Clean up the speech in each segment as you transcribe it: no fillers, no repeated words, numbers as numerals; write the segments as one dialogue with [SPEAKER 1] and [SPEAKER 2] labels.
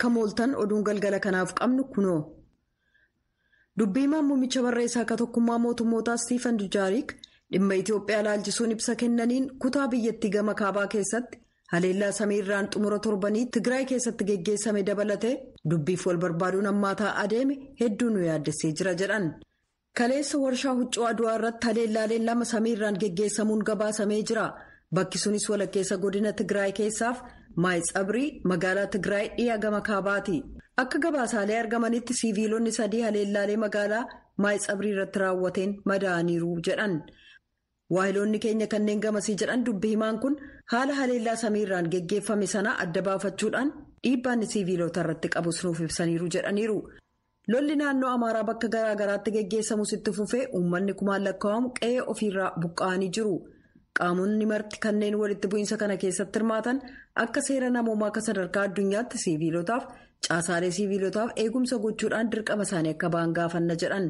[SPEAKER 1] Akka mooltan oduun galgala kanaaf qabnu kunoo. Dubbiimaan muummicha barreessaa akka tokkummaa mootummootaa Stiifan Dujaariik dhimma Itoophiyaa ilaalchisuun ibsa kennaniin kutaa biyyattii gama kaabaa keessatti haleellaa samiirraan xumura torbanii Tigraay keessatti geggeessame dabalatee dubbiif wal barbaaduun hammaataa adeeme hedduu nu yaaddessee jira jedhan. Kaleessa warshaa huccuu Aduwaa irratti haleellaaleen lama samiirraan geggeessamuun gabaasamee jira. Bakki sunis walakkeessa godina Tigraay keessaaf Maayitsabrii magaalaa Tigraay dhiyaa gama kaabaati. Akka gabaasaalee argamanitti siiviilonni sadii haleellaalee magaalaa Maayitsabrii irratti raawwateen madaa'aniiru jedhan. Waahiloonni keenya kanneen gamasii jedhan dubbi himaan kun haala haleellaa samiirraan geggeeffame sana adda baafachuudhaan dhiibbaan siiviilota irratti qabus nuuf ibsaniiru jedhaniiru. Lolli naannoo Amaaraa bakka garaa garaatti geggeessamus itti fufee uummanni kumaan lakkaa'amu qe'ee ofiirraa buqqa'anii jiru. Qaamonni marti kanneen walitti bu'iinsa kana keessatti hirmaatan akka seera namoomaa akka sadarkaa addunyaatti siiviilotaaf caasaalee siiviilotaaf eegumsa gochuudhaan dirqama isaanii akka ba'an gaafanna jedhan.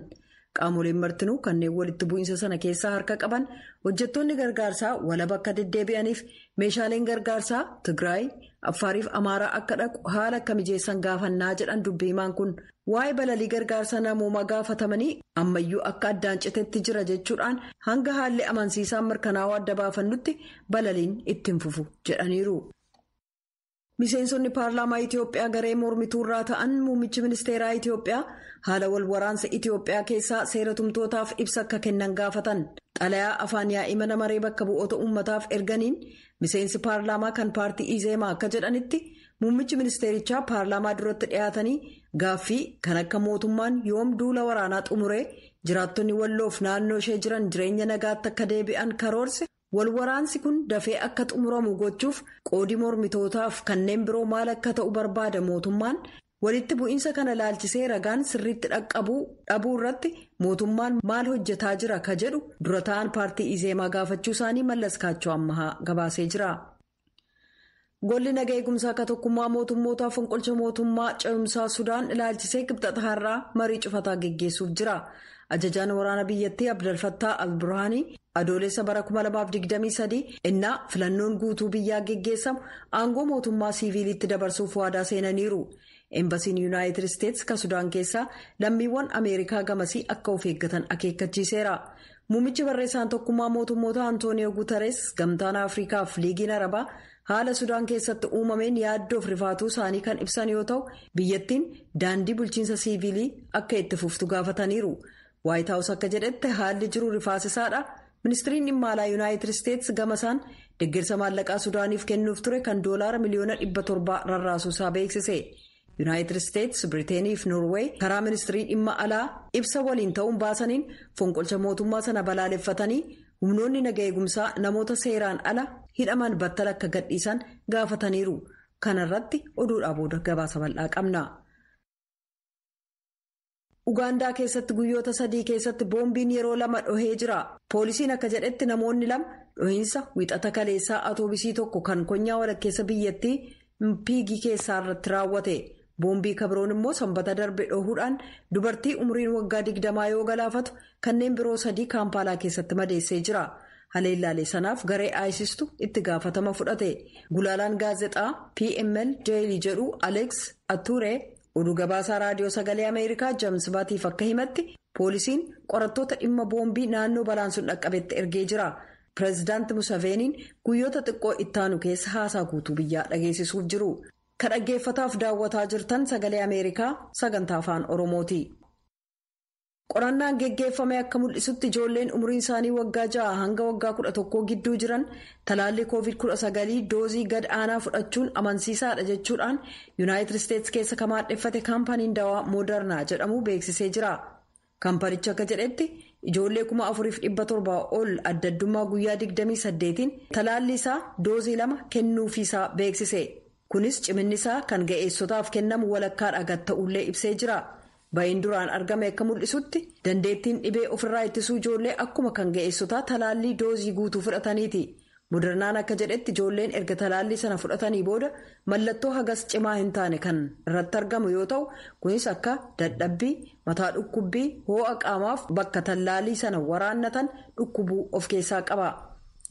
[SPEAKER 1] Qaamoleen martinuu kanneen walitti bu'iinsa sana keessaa harka qaban hojjettoonni gargaarsaa walaba akka deddeebi'aniif meeshaaleen gargaarsaa Tigraay, Affaariif Amaaraa akka dhaqu haala akka mijeessan gaafannaa jedhan dubbi himaan kun waa'ee balalii gargaarsa namoomaa gaafatamanii ammayyuu akka addaan citetti jira jechuudhaan hanga haalli amansiisaan mirkanaa'uu adda baafannutti balaliin ittiin fufu jedhaniiru. Miseensonni paarlaamaa Itiyoophiyaa garee mormituurraa ta'an muummichi ministeeraa Itiyoophiyaa haala wal waraansa Itiyoophiyaa keessaa seera tumtootaaf ibsa akka kennan gaafatan. Xalayaa afaan yaa'ii mana maree bakka bu'oota uummataaf erganiin miseensi paarlaamaa kan paartii Izeemaa akka jedhanitti muummichi ministeerichaa paarlaamaa duratti dhiyaatanii gaaffii kan akka mootummaan yoom duula waraanaa xumuree jiraattonni walloof naannoo ishee jiran jireenya nagaatti akka deebi'an karoorse. Walwaraansi kun dafee akka xumuramu gochuuf qoodii mormitootaaf kanneen biroo maal akka ta'u barbaada mootummaan walitti bu'iinsa kana laalchisee ragaan sirriitti dhaqqabuu dhabuu irratti mootummaan maal hojjetaa jira ka jedhu dura ta'an paartii Izeemaa gaafachuu isaanii Mallas Kaachoo Ammahaa gabaasee jira. Golli nagaa eegumsaa akka tokkummaa mootummootaa fonqolcha mootummaa ce'umsaa Sudaan ilaalchisee qibxata har'aa marii cufataa geggeessuuf jira. Ajajaan waraana biyyattii Abdalfattaa Alburhaanii adoolessa bara 2023 innaa filannoon guutuu biyyaa geggeessamu aangoo mootummaa siiviilitti dabarsuuf waadaa seenaniiru. Embasiin Yuunaayitid Isteetsi kan Sudaan keessaa lammiiwwan Ameerikaa gamasii akka of eeggatan akeekkachiiseera. Muummichi barreessaan tokkummaa mootummoota Antooniyoo Guutarees gamtaan Afrikaa fi Liigiin Arabaa haala Sudaan keessatti uumameen yaaddoof rifaatuu isaanii kan ibsan yoo ta'u biyyattiin daandii bulchiinsa siiviilii akka itti fuftu gaafataniiru. Waayit Haawus akka jedhetti haalli jiru rifaasisaadha. Ministiriin dhimma alaa Yuunaayitid Isteetsi gamasaan deeggarsa maallaqaa Sudaaniif kennuuf ture kan doolaara miliyoona 700 rarraasuusaa beeksise. Yuunaayitid Isteetsi, Biriteenii fi Noorweey karaa ministirii dhimma alaa ibsa waliin ta'uun baasaniin fonqolcha mootummaa sana balaaleffatanii humnoonni naga eegumsaa namoota seeraan ala hidhaman battala akka gadhiisan gaafataniiru. Kana irratti oduudhaa booda gabaasa bal'aa qabna. Ugaandaa keessatti guyyoota sadii keessatti boombiin yeroo lama dhohee jira. Poolisiin akka jedhetti namoonni lama dhohiinsa wixata kaleessaa atoobisii tokko kan konyaa walakkeessa biyyattii Mpiigii keessaa irratti raawwate. Boombii kabiroon immoo sanbata darbe dhohuudhaan dubartii umriin waggaa 20 yoo galaafatu kanneen biroo sadii kaampaalaa keessatti madeessee jira. Haleellaalee sanaaf garee aayisistu itti gaafatama fudhate. Gulaalaan gaazexaa PML Daily jedhu Alex Ature oduu gabaasaa raadiyoo sagalee Ameerikaa James Baatiif akka himatti poolisiin qorattoota dhimma boombii naannoo balaan sun dhaqqabetti ergee jira. Pireezidaanti Musaveeniin guyyoota xiqqoo ittaanu keessa haasaa guutuu biyyaa dhageessisuuf jiru. Ka dhaggeeffataaf daawwataa jirtan sagalee Ameerikaa sagantaa afaan Oromooti. Qorannaan geggeeffame akka mul'isutti ijoolleen umriin isaanii waggaa 6 hanga waggaa 11 gidduu jiran talaallii COVID-19 doozii gad aanaa fudhachuun amansiisaadha jechuudhaan Yuunaayitid Isteetsi keessa kan maadheffate kaampaniin dawaa Moodarnaa jedhamu beeksisee jira. Kaampanichi akka jedhetti ijoollee 4,700 ol adda addummaa guyyaa 28tiin talaallii isaa doozii 2 kennuufiisaa beeksise. Kunis ciminni isaa kan ga'eessotaaf kennamu walakkaadha gad ta'ullee ibsee jira. Ba'iin duraan argame akka mul'isutti dandeettiin dhibee ofirraa ittisuu ijoollee akkuma kan ga'eessotaa talaallii doozii guutuu fudhataniiti. Modernaan akka jedhetti ijoolleen erga talaallii sana fudhatanii booda mallattoo hagas cimaa hin taane kan irratti argamu yoo ta'u kunis akka dadhabbii, mataa dhukkubbii, hoo'a qaamaaf bakka tallaalii sana waraannatan dhukkubuu of keessaa qaba.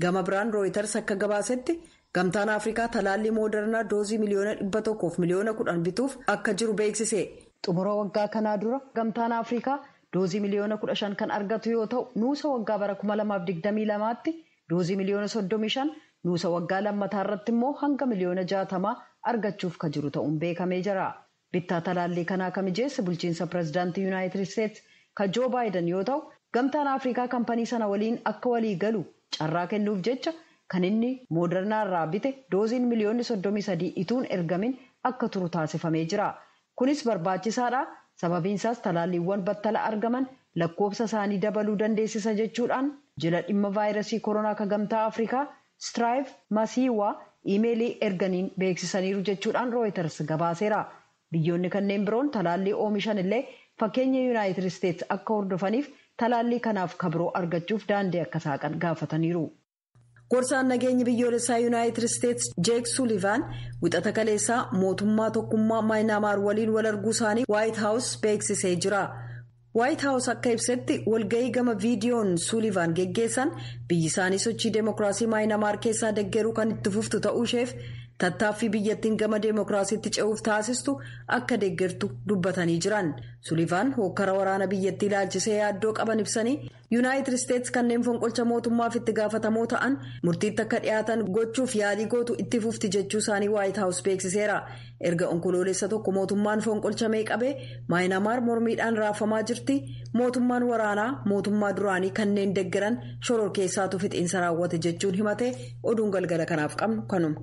[SPEAKER 1] Gama biraan Rooyiters akka gabaasetti Gamtaan Afrikaa talaallii Moodarnaa doozii 100,000,010 bituuf akka jiru beeksise. Xumura waggaa kanaa dura Gamtaan Afrikaa doozii 15 miliyoona kan argatu yoo ta'u, nuusa waggaa bara 2022tti doozii 35 miliyoona, nuusa waggaa lammataa irratti immoo hanga 60 miliyoona argachuuf ka jiru ta'uun beekamee jira. Bittaa talaallii kanaa kan mijeesse bulchiinsa pireezidaantii Yuunaayitid Isteetsi ka Joo Baayiden yoo ta'u, Gamtaan Afrikaa kampanii sana waliin akka walii galu carraa kennuuf jecha kan inni Moodarnaa irraa bite dooziin 33 miliyoona ituun ergamin akka turu taasifamee jira. Kunis barbaachisaadha. Sababiinsaas talaalliiwwan battala argaman lakkoofsa isaanii dabaluu dandeessisa jechuudhaan jila dhimma vaayirasii koronaa ka Gamtaa Afrikaa Straayiv Masiiwaa iimeelii erganiin beeksisaniiru jechuudhaan Rooyiters gabaaseera. Biyyoonni kanneen biroon talaallii oomishan illee fakkeenya Yuunaayitid Isteetsi akka hordofaniif talaallii kanaaf kabiroo argachuuf daandii akka saaqan gaafataniiru. Gorsaan nageenya biyyoolessaa Yuunaayitid Isteetsi Jeek Suulivaan wixata kaleessaa mootummaa tokkummaa Maayinaamaar waliin wal arguu isaanii Waayit Haawus beeksisee jira. Waayit Haawus akka ibsetti walga'ii gama viidiyoon Suulivaan geggeessan biyyi isaanii sochii deemokiraasii Maayinaamaar keessaa deggeruu kan itti fuftu ta'uu isheef tattaaffii biyyattiin gama deemokiraasiitti ce'uuf taasistu akka deggertu dubbatanii jiran. Suulivaan hokkara waraana biyyattii ilaalchisee yaaddoo qaban ibsanii, Yuunaayitid Isteetsi kanneen fonqolcha mootummaaf itti gaafatamoo ta'an murtiitti akka dhiyaatan gochuuf yaalii gootu itti fufti jechuu isaanii Waayit Haawus beeksiseera. Erga Onkoloolessa 1 mootummaan fonqolchamee qabee Maayinaamaar mormiidhaan raafamaa jirti. Mootummaan waraanaa mootummaa duraanii kanneen deggeran shororkeessaatu fixiinsa raawwate jechuun himate. Oduun galgala kanaaf qabnu kanuma.